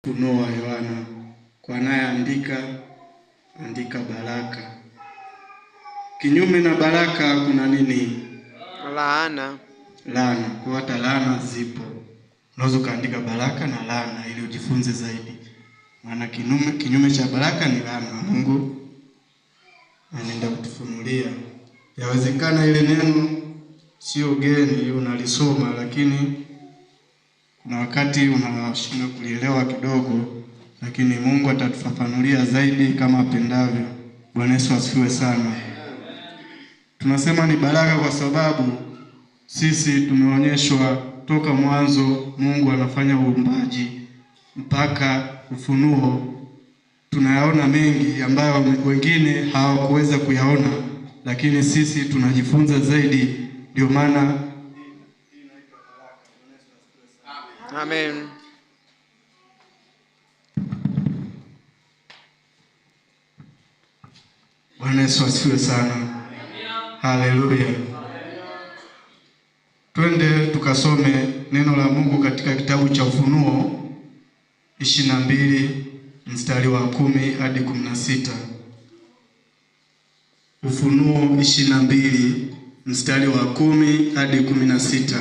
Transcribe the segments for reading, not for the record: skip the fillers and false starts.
Ufunuo wa Yohana. Kwa anayeandika, andika baraka. Kinyume na baraka kuna nini? Laana. Laana. Kwa hata laana zipo. Unaweza ukaandika baraka na laana ili ujifunze zaidi. Maana kinyume cha baraka ni laana. Mungu anaenda kutufunulia. Yawezekana ile neno sio geni, unalisoma, lakini kuna wakati unashindwa kulielewa kidogo, lakini Mungu atatufafanulia zaidi kama apendavyo. Bwana Yesu asifiwe sana. Tunasema ni baraka kwa sababu sisi tumeonyeshwa toka mwanzo Mungu anafanya uumbaji mpaka Ufunuo. Tunayaona mengi ambayo wengine hawakuweza kuyaona, lakini sisi tunajifunza zaidi. Ndio maana Amen. Bwana Yesu asifiwe sana. Haleluya. Twende tukasome neno la Mungu katika kitabu cha Ufunuo 22 mstari wa 10 hadi 16. Ufunuo 22 mstari wa 10 hadi 16.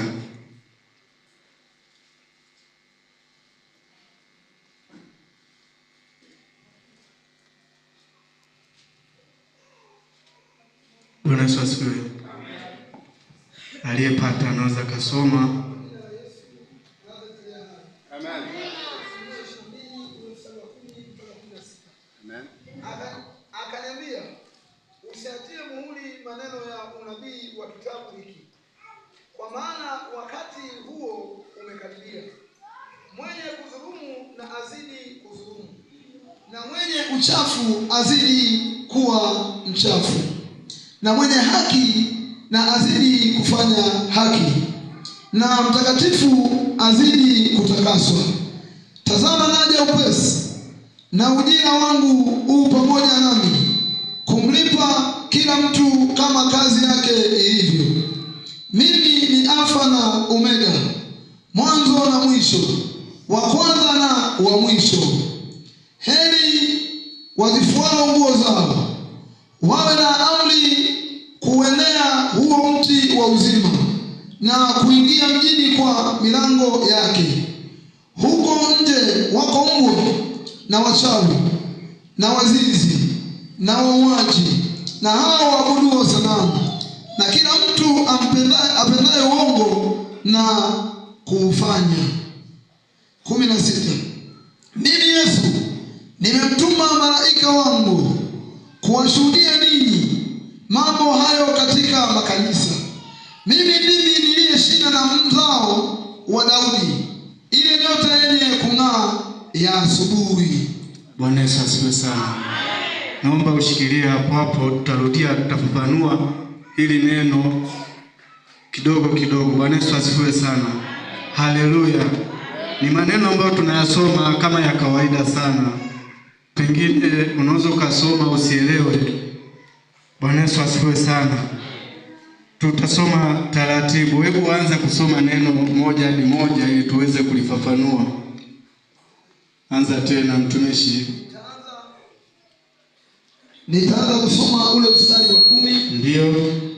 Bwana Yesu asifiwe. Aliyepata anaweza kasoma. Amen. Amen. Akaniambia, usiatie muhuri maneno ya unabii wa kitabu hiki, kwa maana wakati huo umekaribia. Mwenye kudhulumu na azidi kudhulumu, na mwenye uchafu azidi kuwa mchafu, na mwenye haki na azidi kufanya haki, na mtakatifu azidi kutakaswa. Tazama naja upesi, na ujira wangu u pamoja nami, kumlipa kila mtu kama kazi yake ilivyo. Mimi ni Alfa na Omega, mwanzo na mwisho, wa kwanza na wa mwisho. Heri wazifuao nguo zao, wawe na amri kuenea huo mti wa uzima, na kuingia mjini kwa milango yake. Huko nje wako mbwa na wachawi na wazinzi na wauaji na hao waabuduo sanamu, na kila mtu apendaye uongo na kuufanya. 16. Mimi Yesu nimemtuma malaika wangu kuwashuhudia ninyi mambo hayo katika makanisa. Mimi ndimi niliyeshinda na mzao wa Daudi, ile nyota yenye kung'aa ya asubuhi. Bwana Yesu asifiwe sana. Naomba ushikilie hapo hapo, tutarudia, tutafafanua hili neno kidogo kidogo. Bwana Yesu asifiwe sana. Haleluya. Ni maneno ambayo tunayasoma kama ya kawaida sana. Pengine unaweza ukasoma usielewe. Bwana Yesu asifiwe sana. Tutasoma taratibu. Hebu anza kusoma neno moja hadi moja ili tuweze kulifafanua. Anza tena mtumishi. Nitaanza kusoma ule mstari wa 10. Ndio.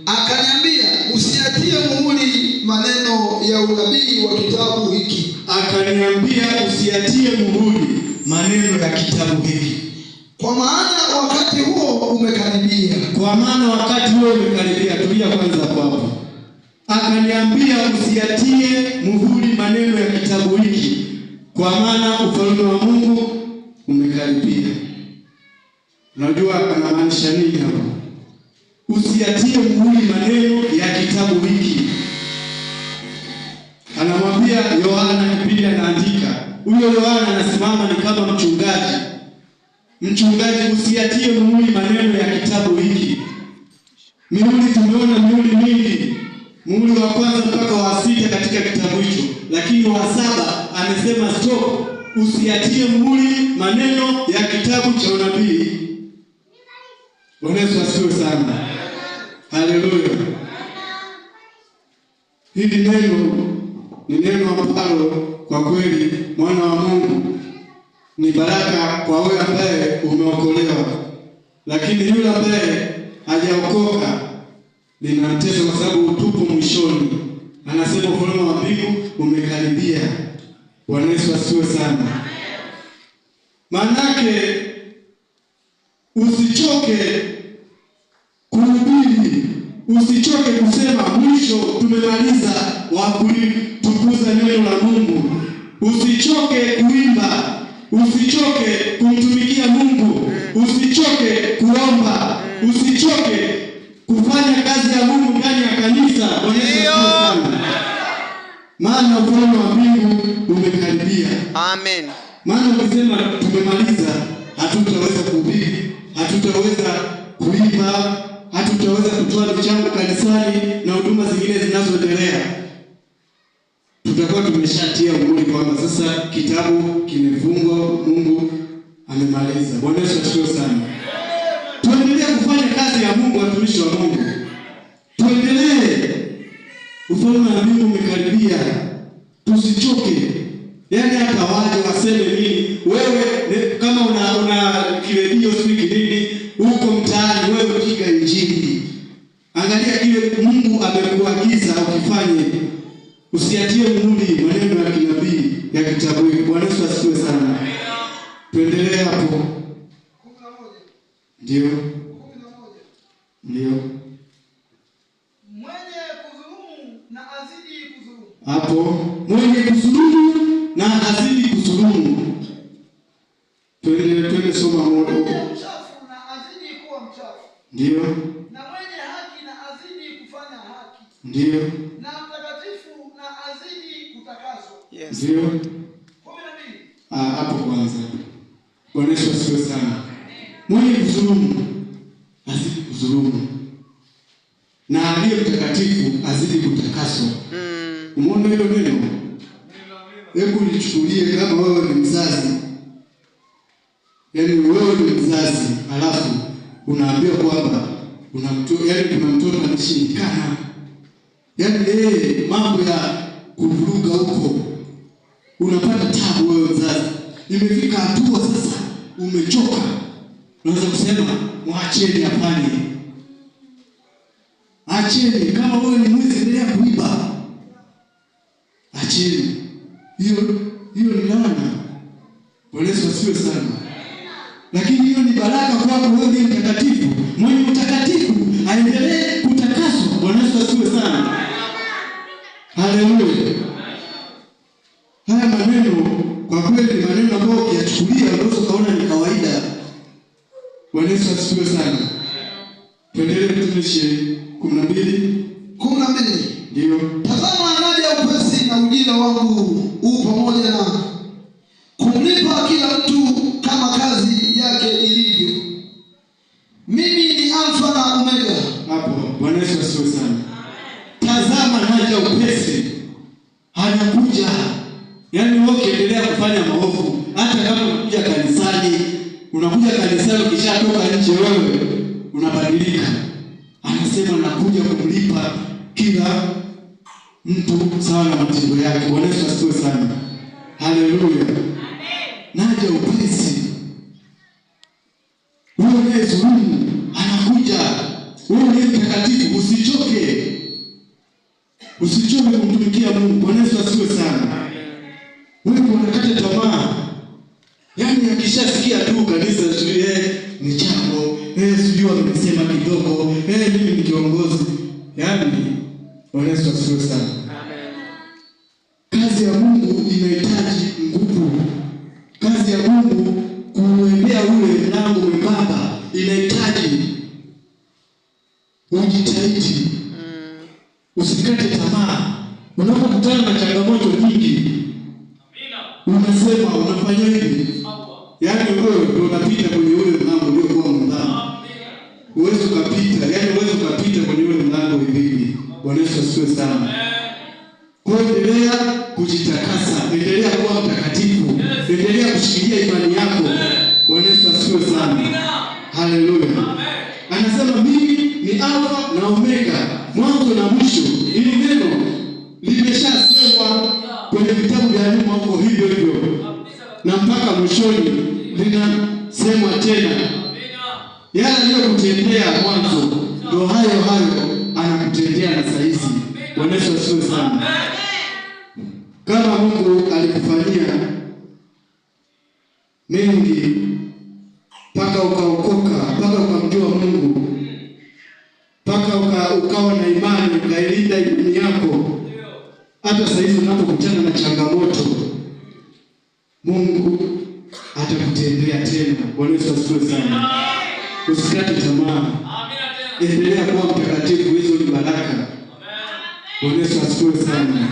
Akaniambia, usiatie muhuri maneno ya unabii wa kitabu hiki. Akaniambia, usiatie muhuri maneno ya kitabu hiki, kwa maana wakati huo umekaribia. Kwa maana wakati huo umekaribia. Tulia kwanza hapo hapo. Akaniambia, usiatie muhuri maneno ya kitabu hiki, kwa maana ufalme wa Mungu umekaribia. Unajua anamaanisha nini hapo? Usiatie muhuri maneno ya kitabu hiki. Anamwambia Yohana kipindi anaandika. Huyo Yohana anasimama ni kama mchungaji. Mchungaji, usiatie muhuri maneno ya kitabu hiki. Mihuri tumeona mihuri mingi. Muhuri wa kwanza mpaka wa 6 katika kitabu hicho, lakini wa 7 amesema stop, usiatie muhuri maneno ya kitabu cha unabii. Bwana Yesu asifiwe sana. Haleluya. Hili neno ni neno ambalo kwa kweli mwana wa Mungu ni baraka kwa wewe ambaye umeokolewa, lakini yule ambaye hajaokoka linamtesa, kwa sababu tupo mwishoni. Anasema ufalme wa mbingu umekaribia. Bwana Yesu asifiwe sana. Manake usichoke kuhubiri, usichoke kusema mwisho tumemaliza wa kulitukuza neno la Mungu. Usichoke kuimba, usichoke kumtumikia Mungu, usichoke kuomba, usichoke kufanya kazi ya Mungu ndani ya kanisa. Bwana Yesu asifiwe sana. Maana ufalme wa mbingu umekaribia. Amen. Maana ukisema tumemaliza, hatutaweza kuhubiri, hatutaweza kuimba, hatutaweza kutoa michango kanisani na huduma zingine zinazoendelea. Tutakuwa tumeshatia muhuri kwamba sasa kitabu kimefungwa, Mungu amemaliza. Bwana Yesu asifiwe sana. Tuendelee kufanya kazi ya Mungu, watumishi wa Mungu. Tuendelee. Ufalme wa mbingu umekaribia. Tusichoke. Yaani hata waje waseme nini, wewe kama una kiredio sijui nini huko mtaani, wewe piga injili. Angalia kile Mungu amekuagiza ukifanye. Usiatie muhuri maneno ya kinabii ya kitabu hiki. Bwana Yesu asifiwe sana. Tuendelee hapo. 11. Ndio. 11. Ndio. Mwenye kudhulumu na azidi kudhulumu. Hapo mwenye kudhulumu na azidi kudhulumu. Twende soma moja. Mwenye mchafu na azidi kuwa mchafu. Ndio. Na mwenye haki na azidi kufanya haki. Ndio. Na mtakatifu na azidi kutakaswa. Yes. Ndio. 12. Hapo kwanza. Bwana Yesu asifiwe sana. Mwenye kudhulumu azidi kudhulumu, na aliye mtakatifu azidi kutakaswa. Umeona hilo neno? Hebu lichukulie kama wewe ni mzazi. Yaani wewe ni mzazi, alafu unaambiwa kwamba una mtoto, yaani kuna mtoto ameshindikana. Yaani yeye mambo ya kuvuruga huko, unapata tabu wewe mzazi. Imefika hatua sasa umechoka. Unaweza kusema mwacheni afanye. Acheni, kama wewe ni mwizi endelea kuiba. Acheni. Hiyo ni laana. Bwana Yesu asifiwe sana. Lakini hiyo ni baraka kwako wewe ndiye mtakatifu. Mwenye utakatifu aendelee kutakaswa. Bwana Yesu asifiwe sana. Haleluya. Haya maneno kwa kweli maneno ambayo ukiyachukulia unaweza kaona ni kawaida. Bwana Yesu asifiwe sana. Tuendelee mtumishi 12. 12. Ndio. Tazama naja upesi na ujira wangu u pamoja na kumlipa kila mtu kama kazi yake ilivyo. Mimi ni Alfa na Omega. Hapo Bwana Yesu asifiwe sana. Tazama naja upesi. Anakuja. Yaani wewe ukiendelea kufanya maovu, hata kama unakuja kanisani, unakuja kanisani ukishatoka nje wewe unabadilika. Anasema nakuja kumlipa kila mtu sawa na matendo yake. Bwana Yesu asifiwe sana. Haleluya. Amen. Naja upesi. Wewe unayedhulumu anakuja. Wewe ni mtakatifu, usichoke. Usichoke kumtumikia Mungu. Bwana Yesu asifiwe sana. Wewe unakata tamaa. Yaani akishasikia tu kanisa sijui ni chako, sijui wamesema kidogo, mimi ni kiongozi. Yaani Bwana Yesu asifiwe sana. Amen. Kazi ya Mungu inahitaji nguvu. Kazi ya Mungu kuendea ule mlango mwembamba inahitaji ujitahidi. Usikate tamaa. Unapokutana na changamoto nyingi, unasema unafanya hivi. Yaani wewe ndio unapita kwenye ule mlango uliokuwa mwembamba. Huwezi ukapita, yaani huwezi ukapita kwenye ule mlango hivi. Bwana Yesu asifiwe sana. Kwa endelea kujitakasa, endelea kuwa mtakatifu, endelea kushikilia imani yako. Bwana Yesu asifiwe sana. Haleluya. Anasema mimi ni Alfa na Omega, mwanzo na mwisho. Ili neno limeshasemwa kwenye vitabu vya nyuma huko hivyo hivyo, na mpaka mwishoni. mwishoni linasemwa tena. Yale aliyokutendea mwanzo ndio hayo hayo anakutendea na saa hizi. Bwana Yesu asifiwe sana. Kama Mungu alikufanyia mengi mpaka ukaokoka, mpaka ukamjua Mungu, mpaka ukawa na imani, ukailinda imani yako, hata saa hizi unapokutana na changamoto, Mungu atakutendea tena. Bwana Yesu asifiwe sana. Usikate tamaa, endelea kuwa mtakatifu, hizo ni baraka. Bwana Yesu asifiwe sana.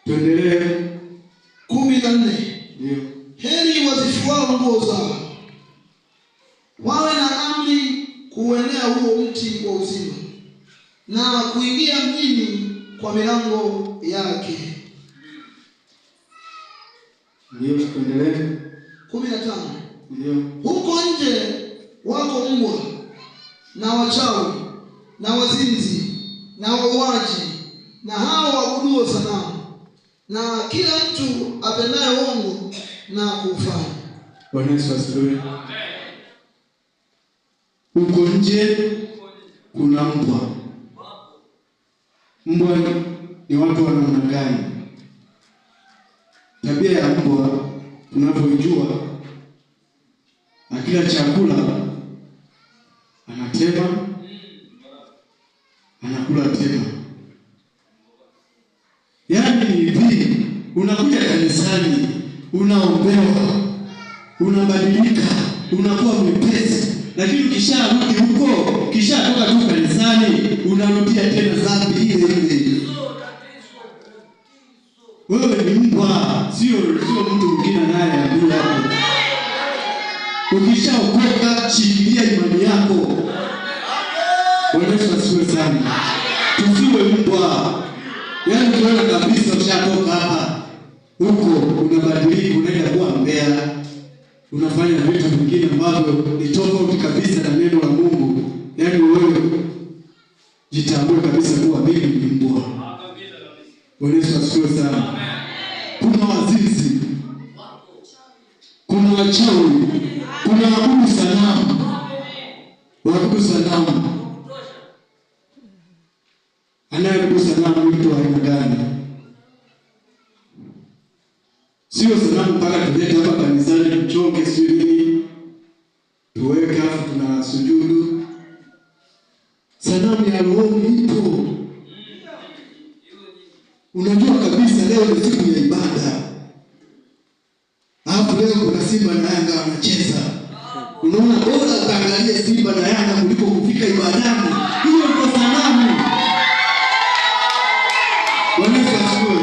Tuendelee. 14. Ndio. Heri wazifuao nguo zao, wawe na amri kuuenea huo mti wa uzima, na kuingia mjini kwa milango yake. Ndio, tuendelee. 15. Ndio. Huko nje wako mbwa na wachawi na wazinzi na wauaji na hao waabuduo sanamu na kila mtu apendaye uongo na kuufanya. Bwana Yesu asifiwe. Huko nje kuna mbwa. Mbwa ni watu wa namna gani? Tabia ya mbwa tunavyojua, akila chakula anatema, anakula tena. Yaani ni hivi, unakuja kanisani, unaombewa, unabadilika, unakuwa mwepesi, lakini ukisharudi huko, ukishatoka tu kanisani, unarudia tena dhambi ile ile. Wewe ni mbwa, sio mtu mwingine anayeambiwa hapo. Ukishaokoka, shikilia imani yako. Bwana Yesu asifiwe sana. Tusiwe mbwa. Yaani ukiona kabisa ushatoka hapa, huko unabadilika, unaenda kuwa mbea, unafanya vitu vingine ambavyo ni tofauti kabisa na neno la Mungu. Yaani wewe jitambue kabisa kuwa mimi ni mbwa. Bwana Yesu asifiwe sana. Kuna wazinzi, kuna wachawi, kuna waabudu sanamu. Waabudu sanamu. Anayeabudu sanamu ni mtu wa aina gani? Sio sanamu mpaka tulete hapa kanisani tuchonge sio nini, tuweke afu tuna sujudu. Sanamu ya roho ipo. Unajua kabisa leo ni siku ya ibada, alafu leo kuna Simba na Yanga wanacheza. Unaona bora utaangalia Simba na Yanga kuliko kufika ibadani. Hiyo ndio sanamu. Bwana Yesu asifiwe.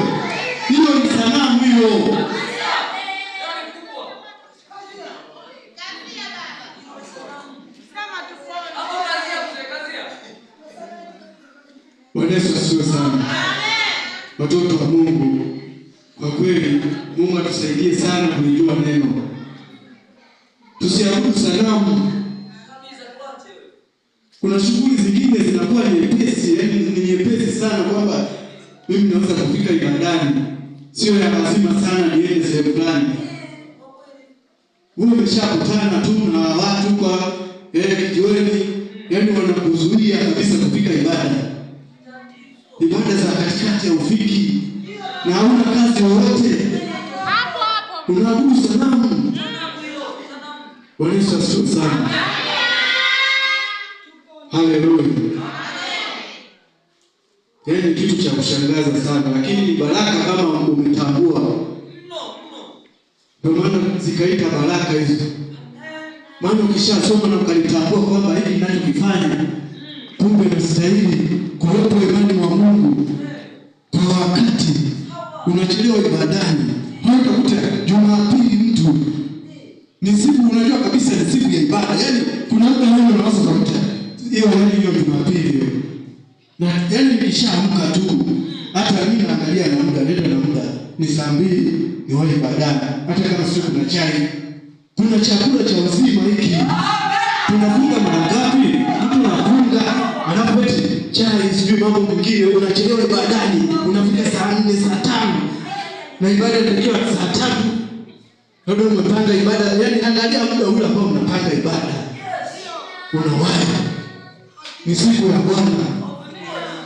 Hiyo ni sanamu hiyo. Bwana Yesu asifiwe sana. Watoto wa Mungu, kwa kweli Mungu atusaidie sana kulijua neno. Tusiabudu sanamu. Kuna shughuli zingine zinakuwa nyepesi, yaani ni nyepesi sana kwamba mimi naweza kufika ibadani, sio ya lazima sana niende sehemu fulani. Wewe umeshakutana tu na watu kwa kijiweni, yaani wanakuzuia kabisa kufika ibada. Ibada za katikati ya ufiki na hauna kazi yoyote, unaabudu sanamu. Bwana Yesu asifiwe sana. Haleluya. Yaani kitu cha kushangaza sana, lakini ni baraka kama umetambua. Ndio maana zikaita baraka hizo. Maana ukishasoma na ukalitambua kwamba hiki ninachokifanya kumbe nastahili kuwepo imani mwa Mungu kwa wakati, unachelewa ibadani. Utakuta Jumapili mtu ni siku unajua kabisa ni siku ya ibada. Yaani kuna muda wewe unaweza kukuta hiyo yaani hiyo Jumapili. Na yaani nikishaamka tu hata mimi naangalia na muda, nenda na muda ni saa 2 ni wale ibadani. Hata kama sio kuna chai, kuna chakula cha uzima hiki. Tunafunga mara ngapi? Mtu anafunga alafu eti chai sijui mambo mengine, unachelewa ibadani, unafika saa 4, saa 5 na ibada inatakiwa saa 3. Labda umepanga ibada, yaani angalia muda ule ambao mnapanga ibada. Unawahi. Ni siku ya Bwana.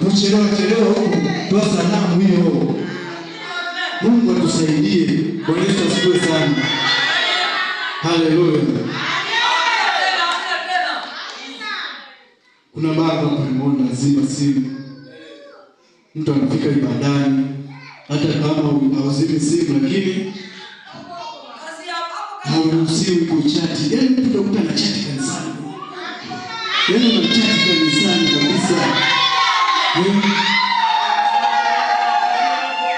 Tuchelewa chelewa huko, toa sanamu hiyo. Mungu atusaidie. Bwana Yesu asifiwe sana. Haleluya. Kuna baba hapa nimeona zima simu. Mtu anafika ibadani hata kama hauzimi simu lakini hauruhusiwi kuchati. Yaani mtu utakuta anachati kanisani. Yaani anachati kanisani kabisa.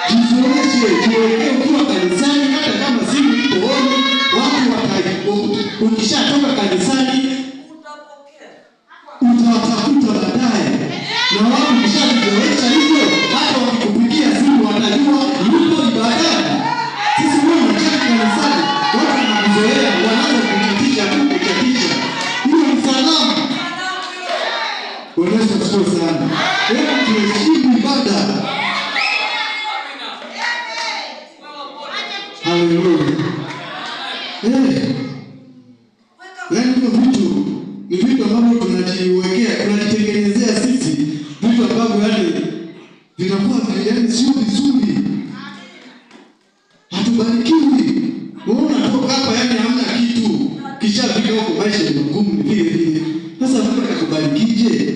Jizoeshe, jiwekee ukiwa kanisani hata kama simu ipo on, watu ukishatoka kanisani utawatafuta baadaye. Na watu ukishajizoesha hivyo, hata wakikupigia simu watajua yupo ibadani. Sisi huwa tunachati kanisani, watu wanakuzoea, wanaanza kuchatisha tu kuchatisha. Hiyo ni sanamu. Bwana Yesu asifiwe sana. Hebu tuheshimu ibada. Haleluya. Yaani hivyo vitu ni vitu ambavyo tunajiwekea, tunajitengenezea sisi, vitu ambavyo yaani vinakuwa yaani sio vizuri. Hatubarikiwi. Wewe unatoka hapa yaani hamna kitu. Kishafika huko maisha ni magumu ni vile vile. Sasa Mungu atakubarikije?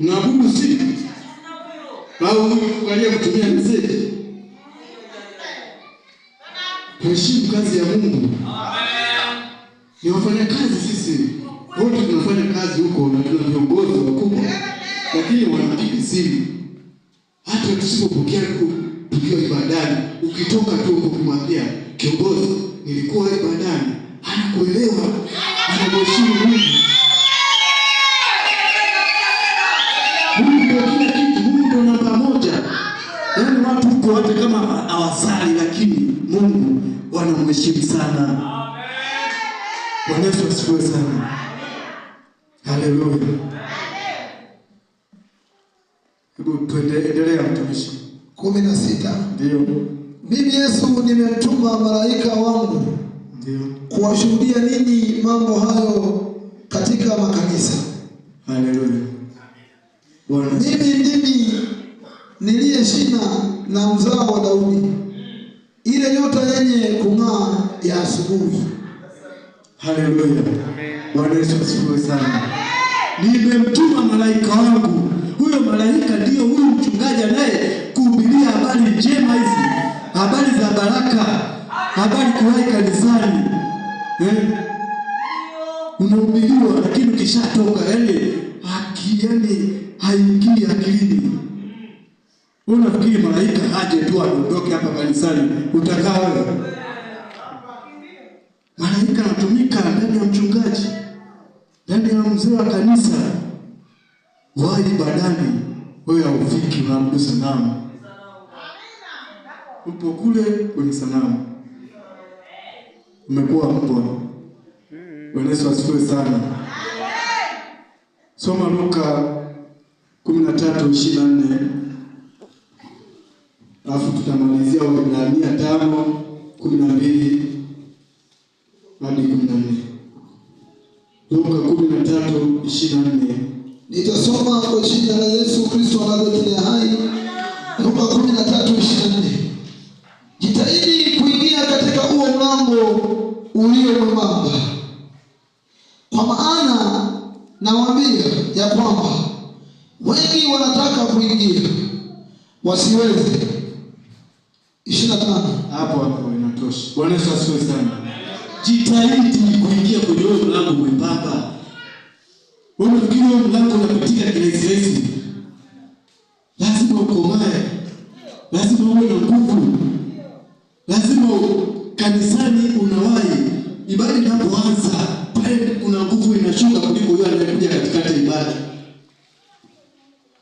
Unaabudu siku au huyu aliyekutumia message? Tuheshimu kazi ya Mungu. Ni wafanya kazi sisi. Wote tunafanya kazi huko na tuna viongozi wakubwa. Lakini wanapiga simu. Hata tusipopokea tukiwa ibadani, ukitoka tu huko kumwambia kiongozi, nilikuwa ibadani, anakuelewa, anamheshimu Mungu. Mungu ndio kila kitu, Mungu ndio namba moja. Yaani watu huko hata kama hawasali lakini Mungu wanamheshimu sana. Bwana Yesu asifiwe sana. Haleluya. Hebu tuendelee mtumishi. 16. Ndio. Mimi Yesu nimemtuma malaika wangu. Ndio. Kuwashuhudia ninyi mambo hayo katika makanisa. Haleluya. Bwana Mimi ndimi niliye shina na mzao wa Daudi, ile nyota yenye kung'aa ya asubuhi. Haleluya. Bwana Yesu asifiwe sana. Nimemtuma malaika wangu. Huyo malaika ndiyo huyu mchungaji anaye kuhubiria habari njema hizi, habari za baraka, habari kuwahi kanisani. Unahubiriwa lakini ukishatoka yaani haki yaani haingii akilini. Unafikiri malaika aje tu aondoke hapa kanisani, utakaa wewe? Malaika anatumika ndani ya mchungaji, ndani ya mzee wa kanisa. Wahi ibadani, wewe haufiki, unaabudu sanamu. Upo kule kwenye sanamu. Umekuwa mbwa. Bwana Yesu asifiwe sana. Soma Luka 13:24. Alafu tutamalizia Waebrania 5:12 hadi 14. Luka 13:24. Nitasoma kwa jina la Yesu Kristo wa Nazareti hai. Luka 13:24. Jitahidi kuingia katika huo mlango ulio mwembamba, kwa maana nawaambia ya kwamba wengi wanataka kuingia wasiweze. 25. Hapo hapo inatosha. Bwana Yesu asifiwe sana. Jitahidi kuingia kwenye huo mlango mwembamba. Wewe unafikiri huo mlango unapitika kirahisi? Lazima ukomae. Lazima uwe na nguvu. Lazima kanisani unawahi. Ibada inapoanza pale kuna nguvu inashuka kuliko yule anayekuja katikati ya ibada.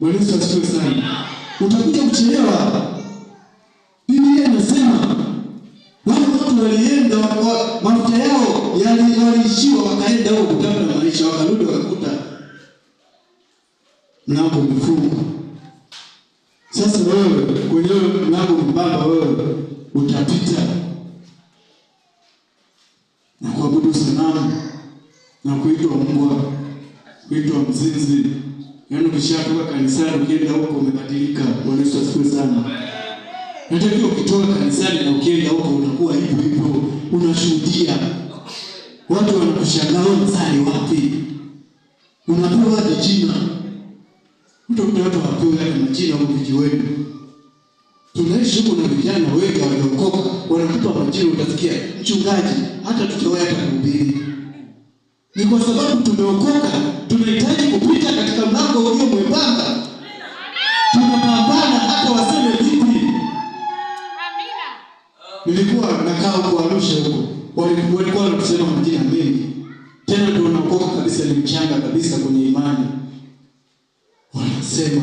Bwana Yesu asifiwe sana. Utakuja kuchelewa. Biblia inasema wale watu walienda mafuta yao yaliishiwa, wakaenda huko kutafuta maisha, wakarudi wakakuta mlango umefungwa. Sasa wewe kwenye mlango mbamba wewe kuabudu sanamu na kuitwa mbwa, kuitwa mzinzi. Yaani ukishatoka kanisani ukienda huko umebadilika. Bwana Yesu asifiwe sana. Natakiwa ukitoka kanisani na ukienda huko unakuwa hivyo hivyo, unashuhudia. Watu wanakushangaa, wewe msali wapi? Unapewa hadi jina. Utakuta watu wapewa hadi majina huko vijiweni. Tunaishi huko na vijana wengi waliokoka, wanakupa majina, utasikia mchungaji, hata tutawahi hata kuhubiri. Ni kwa sababu tumeokoka, tunahitaji kupita katika mlango ulio mwembamba. Tunapambana hata waseme vipi. Nilikuwa nakaa huko Arusha huko, walikuwa wanatusema majina mengi. Tena ndio wanaokoka kabisa, ni mchanga kabisa kwenye imani. Wanasema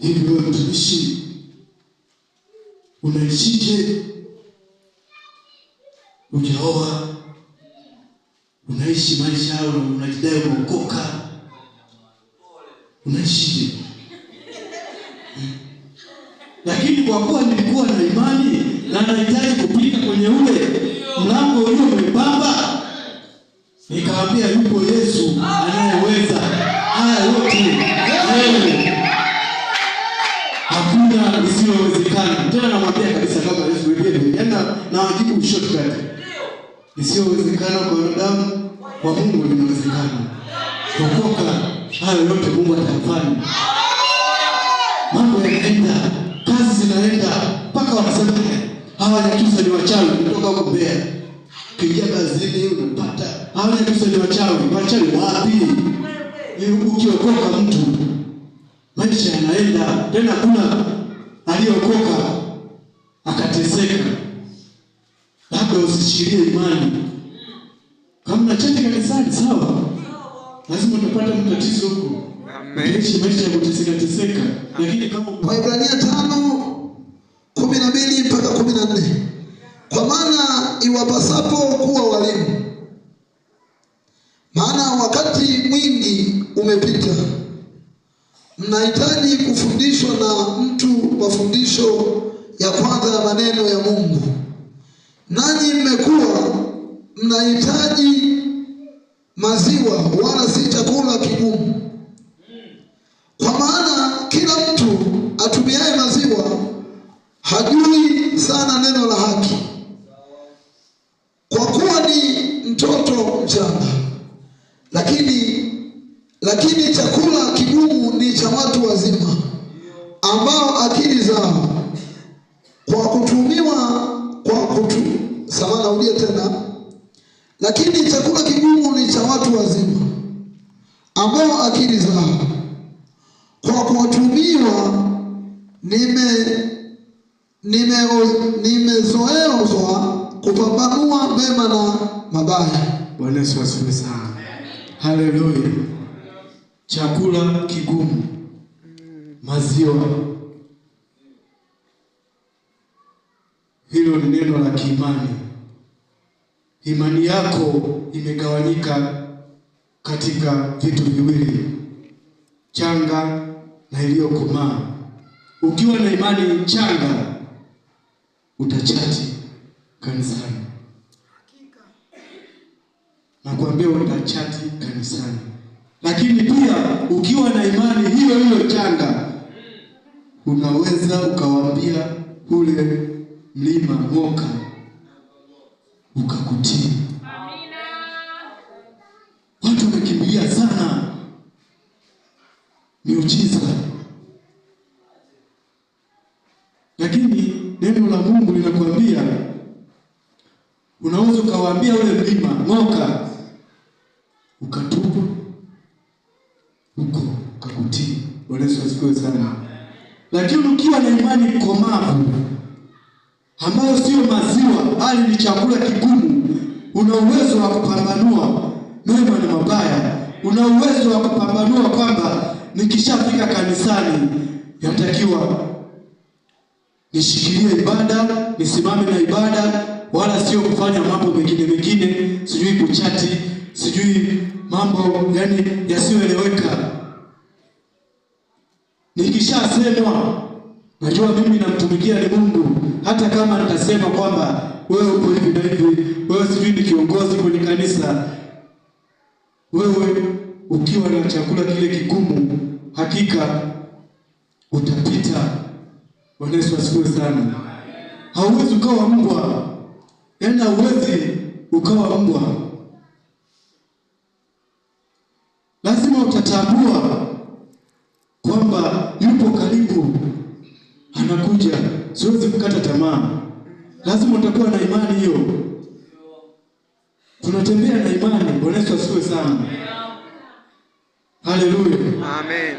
hivi, wewe mtumishi unaishije? Hujaoa, unaishi maisha hayo, unajidai umeokoka, unaishije? Lakini kwa kuwa nilikuwa na imani na nahitaji kupita kwenye ule mlango ulio mwembamba, nikamwambia yupo Yesu anayeweza haya yote. Wewe hakuna lisilowezekana. Tena namwambia kabisa kama Yesu mwenyewe, yaani na wajibu shortcut. Lisiyowezekana kwa wanadamu, kwa Mungu linawezekana. Kuokoka, hayo yote Mungu atayafanya. Mambo yanaenda, kazi zinaenda, mpaka wanasema hawa Nyakyusa ni wachawi. Kutoka huko Mbeya ukiingia kazini unapata hawa Nyakyusa ni wachawi. Wachawi wapi? Ni ukiokoka mtu maisha yanaenda. Tena kuna aliyeokoka akateseka. Labda usishikilie imani. Kama unachati kanisani sawa, lazima utapata matatizo huko. Utaishi maisha ya kuteseka teseka. Lakini kama Waebrania 5:12 mpaka 14. Kwa maana iwapasapo kuwa walimu, maana wakati mwingi umepita, mnahitaji kufundishwa na mtu mafundisho ya kwanza ya maneno ya Mungu. Nanyi mmekuwa mnahitaji maziwa, wala si chakula kigumu. Kwa maana kila mtu atumiaye maziwa hajui sana neno la haki, kwa kuwa ni mtoto mchanga. Lakini chakula kigumu ni cha watu wazima, ambao akili zao kwa kutumiwa kwa kutu samana ulie tena. Lakini chakula kigumu ni cha watu wazima, ambao akili zao kwa kutumiwa nimezoezwa kupambanua mema na mabaya. Bwana Yesu asifiwe sana. Haleluya. Chakula kigumu, maziwa. Hilo ni neno la kiimani. Imani yako imegawanyika katika vitu viwili, changa na iliyokomaa. Ukiwa na imani changa utachati kanisani. Nakwambia utachati kanisani. Lakini pia ukiwa na imani hiyo hiyo changa, unaweza ukawaambia ule mlima ng'oka, ukakutii. Amina. Watu wamekimbilia sana miujiza, lakini neno la Mungu linakuambia unaweza ukawaambia ule mlima ng'oka, ukatubu huko ukakutii. Bwana Yesu asifiwe sana. Lakini ukiwa na imani komavu ambayo sio maziwa bali ni chakula kigumu, una uwezo wa kupambanua mema na mabaya. Una uwezo wa kupambanua kwamba nikishafika kanisani yatakiwa nishikilie ibada, nisimame na ibada, wala sio kufanya mambo mengine mengine, sijui kuchati, sijui mambo yani yasiyoeleweka. Nikishasemwa Najua mimi namtumikia ni Mungu, hata kama nitasema kwamba wewe uko hivi na hivi, wewe sijui ni kiongozi kwenye kanisa, wewe ukiwa na chakula kile kigumu, hakika utapita. Bwana Yesu asifiwe sana. Hauwezi ukawa mbwa, yaani hauwezi ukawa mbwa. Lazima utatambua kwamba yupo karibu, anakuja. Siwezi kukata tamaa. Lazima utakuwa na imani hiyo. Tunatembea na imani. Bwana Yesu asifiwe sana. Haleluya. Amen.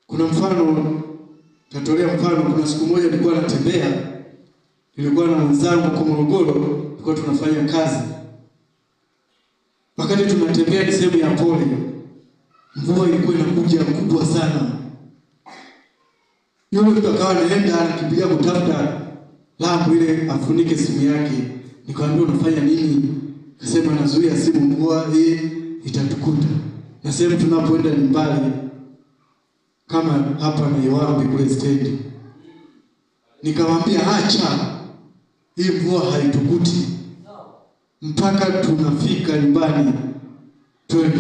Kuna mfano, tatolea mfano. Kuna siku moja nilikuwa natembea, nilikuwa na mwenzangu kwa Morogoro, tulikuwa tunafanya kazi. Wakati tunatembea ni sehemu ya pole, mvua ilikuwa inakuja kubwa sana. Yule mtu akawa anaenda anakimbilia kutafuta lampu ile afunike simu yake. Nikamwambia unafanya nini? Akasema nazuia simu, mvua hii itatukuta. Na sehemu tunapoenda ni mbali, kama hapa na Iwambi kule stendi. Nikamwambia acha, hii mvua haitukuti mpaka tunafika nyumbani, twende.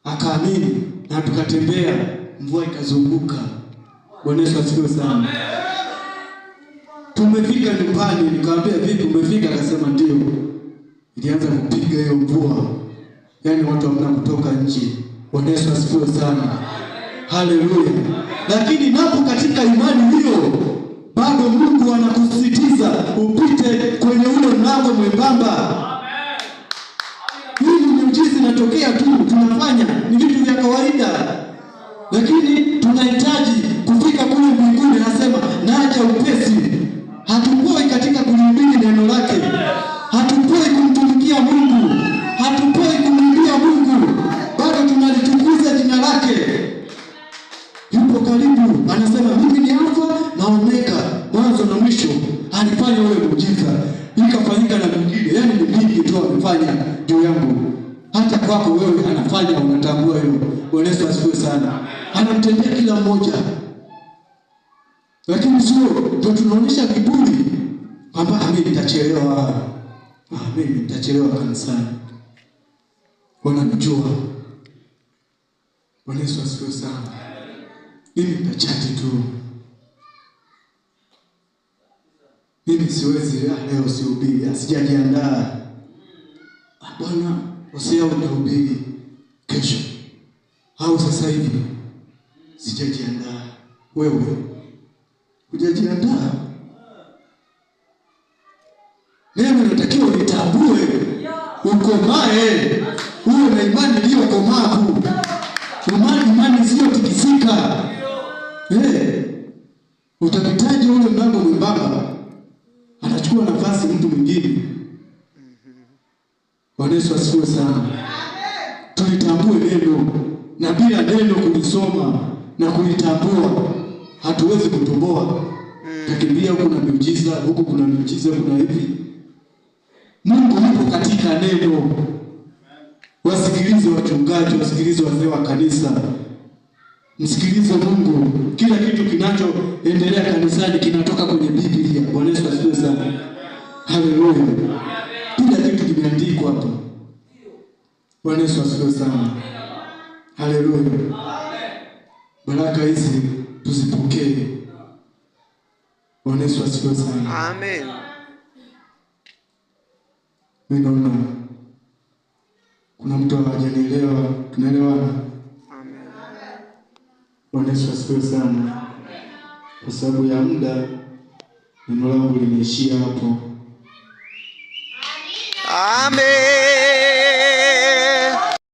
Akaamini na tukatembea, mvua ikazunguka. Bwana Yesu asifiwe sana. Tumefika nyumbani, nikamwambia vipi umefika? Akasema ndio. Ilianza kupiga hiyo mvua, yaani watu hamna kutoka nje. Bwana Yesu asifiwe sana. Haleluya. Lakini napo katika imani hiyo bado Mungu anakusisitiza upite kwenye ule mlango mwembamba. Hii ni miujiza inatokea tu, tunafanya ni vitu vya kawaida, lakini tunahitaji kufika kule mbinguni. Anasema naja upesi. Hatupoi katika kulihubiri neno lake, hatupoi kumtumikia Mungu, hatupoi kumwimbia Mungu, bado tunalitukuza jina lake. Yupo karibu, anasema mimi ni Alfa na Omega, mwanzo na mwisho. Alifanya ule muujiza, ikafanyika na mwingine. Yaani ni mingi tu amefanya juu yangu, hata kwako wewe anafanya, unatambua hilo. Bwana Yesu asifiwe sana. Anamtendea kila mmoja, lakini sio ndio tunaonyesha kiburi kwamba mimi nitachelewa, mimi nitachelewa kanisani, wananijua. Bwana Yesu asifiwe sana. Mimi nitachati tu, mimi siwezi leo, sihubiri, sijajiandaa. Bwana usia utahubiri kesho au sasa hivi, sijajiandaa. Wewe hujajiandaa. Neno linatakiwa uitambue, ukomae, uwe na imani iliyokomavu, imani isiyotikisika. Utapitaje ule mlango mwembamba? Atachukua nafasi mtu mwingine. Bwana Yesu asifiwe sana. Tulitambue neno, na bila neno kulisoma na kulitambua hatuwezi kutoboa. Tukimbia huku kuna miujiza, huku kuna miujiza, kuna hivi. Mungu yupo katika neno. Wasikilize wachungaji, wasikilize wazee wa kanisa, msikilize Mungu. Kila kitu kinachoendelea kanisani kinatoka kwenye Biblia. Bwana Yesu asifiwe sana. Haleluya. Kila kitu kimeandikwa hapo. Bwana Yesu asifiwe sana. Haleluya. Baraka hizi tuzipokee. Bwana Yesu asifiwe sana. Amen. Mimi naona kuna mtu hajanielewa, tunaelewana? Amen. Bwana Yesu asifiwe sana. Kwa sababu ya muda neno langu limeishia hapo. Amen.